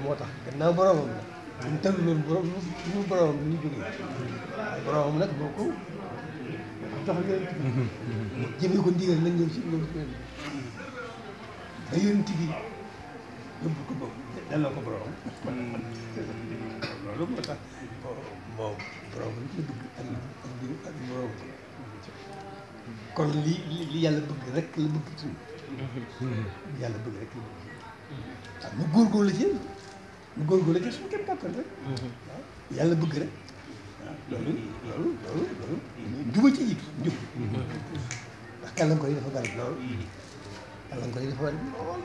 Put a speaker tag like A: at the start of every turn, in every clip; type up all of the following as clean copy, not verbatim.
A: moo tax gannaaw boromam la. ñu tënk loolu borom lu boromam lu ñu jógee. boromam nag moo ko jox yonent bi. jëmee ko ndigal nañ ñëw si loolu ba yonent bi yóbbu ko boobu delloo ko boromam. loolu moo tax moom borom li ñu bëgg ak borom kon li yàlla bëgg rek la bëgg suñu. yàlla bëgg rek la bëgg. waaw mu góorgóorlu ci mu góorgóorlu ci suñu kenn kàttan rek. waaw yàlla bëgg rek. waaw loolu juba ci jiitu jub. ndax gàllankoor yi dafa bari lool. gàllankoor yi dafa bari lool.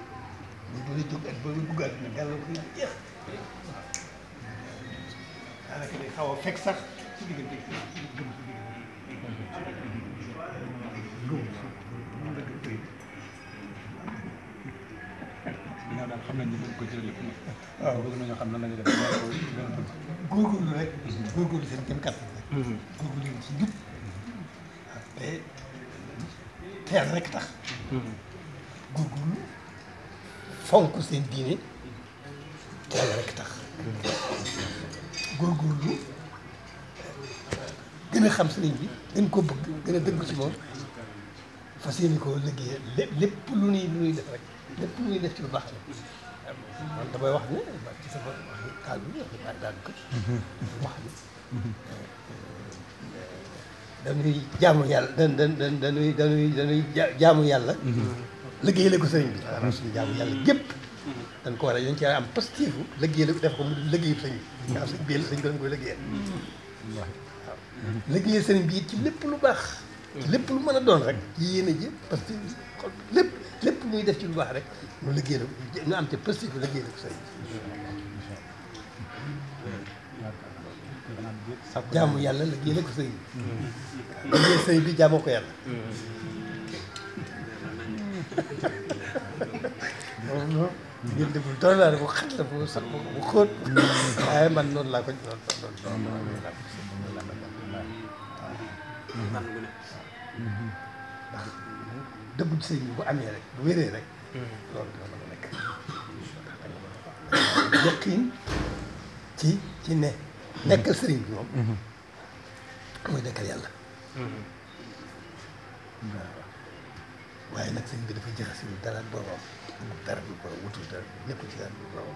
A: bu dee jóg ak ba bëgg àdduna gàllankoor yi jeex. daanaka day xaw a fekk sax ci diggante
B: ñoo daal xam nañ ni bëgg ko jëlee lépp.
A: waaw
B: bëgg nañoo xam lan la ñuy def
A: góorgóorlu rek. góorgóorlu seen kenn kattan rek. góorgóorlu leen ci jub. te teel rek tax. góorgóorlu fonk seen diine teel rek tax. góorgóorlu gën a xam sëriñ bi gën ko bëgg gën a dëgg ci moom fas yéene koo liggéey lépp lu ñuy def rek lépp lu ñuy def ci lu baax la man damay wax ne ci sama kaal bi daal ko wax ne dañuy jaamu yàlla dañuy jaamu yàlla liggéey la ko sëriñ bi maanaam suñu jaamu yàlla gépp dañ ko war a yoon ci am pastifu liggéey la def ko mu liggéeyu sëñ bi nga xam sëñ bi sëñ ko dañ koy liggéeyal waaw liggéeyal sëriñ bi ci lépp lu baax ci lépp lu mën a doon rek ci yéene ji parce que xol lépp muy def ci lu baax rek ñu liggéey la ñu am ci pastifu liggéey la ko sëriñ bi jaamu yàlla liggéey la ko sëriñ bi liggéey sëriñ bi jaamoo ko yàlla ngeen def lu toll laa bu xat la bu sax bu xóot waaye man noonu laa ko noonu laa ko ndax dëggu ci sëñ bi bu amee rek bu wéree rek loolu dina mën a nekk yaqin ci ne nekkal sëriñ bi moom mooy nekkal yàlla waaye nag sëñ bi dafa jaxase dara ak borom dara du borom wutul dara nekkul ci dara du borom